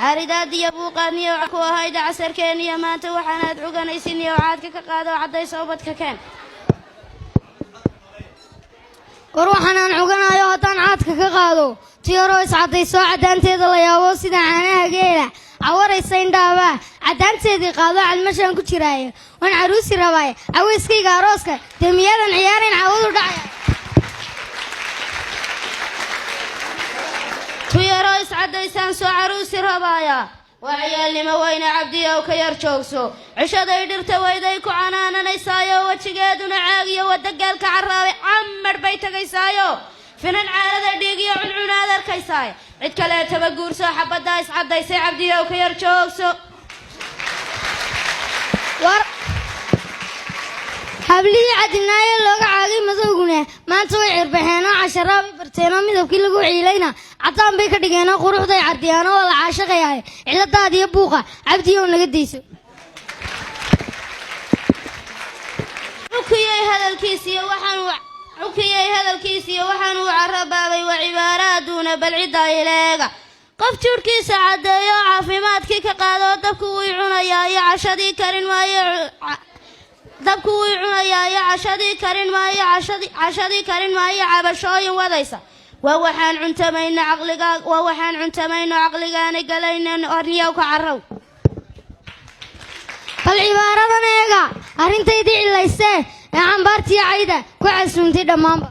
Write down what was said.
Caaridaadiyo buuqaadniyo ku ahayda casarkeeniyo maanta waxaanaad cuganaysin iyo caadka ka qaado caddaysa ubadka keen. War waxaan aan cuganaayo haddaan caadka ka qaado, tiyaroo iscaddaysoo caddaanteeda la yaabo, sida caanaha geela cawaraysa indhaabaa caddaanteedii qaado. Cadmashaan ku jiraayo waan caruusi rabaay. Cawayskayga arooska dee miyaadan ciyaarayn? Caawadu dhacaya. Tuyaroo iscaddaysaan soo caruusi rabaaya waa ciyaalnimo weyne. Cabdiyow, ka yar joogso. Cishaday dhirta weyday ku canaananaysaayo, wejigeeduna caagiyo wadagaalka carraabay camar bay tegaysaayo, finan caarada dhiigiyo cuncunaad arkaysaay. Cid kaleetaba guurso xabaddaa iscaddaysay. Cabdiyow, ka yar joogso. War hablihii cadinaaye looga caagay madowguna maanta way cirbaxeenoo casharaa bay barteenoo midabkii lagu ciilayna caddaan bay ka dhigeenoo quruxday cardiyaanoo waa la caashaqayahay. Ciladaadiyo buuqa, Cabdiyow, naga dayso. Cukiyey hadalkiisiyo waxaanuu carabaabay waa cibaaro adduuna. Bal ciddaa ileega, qof jidhkiisa caddeeyo caafimaadkii ka qaado, dabku wuu cunayaa iyo cashadii karin maayo, dabku wuu cunayaa iyo cashadii karin maayo, cashadii karin maayo, cabashooyin wadaysa waa waxaan cuntamayno caqliga, waa waxaan cuntamayno caqligaana galaynan. Arniyow, ka carrow. Bal cibaaradan eega, arrintaydii cillaysee ee cambaartiyo cayda ku casuuntay dhammaanba.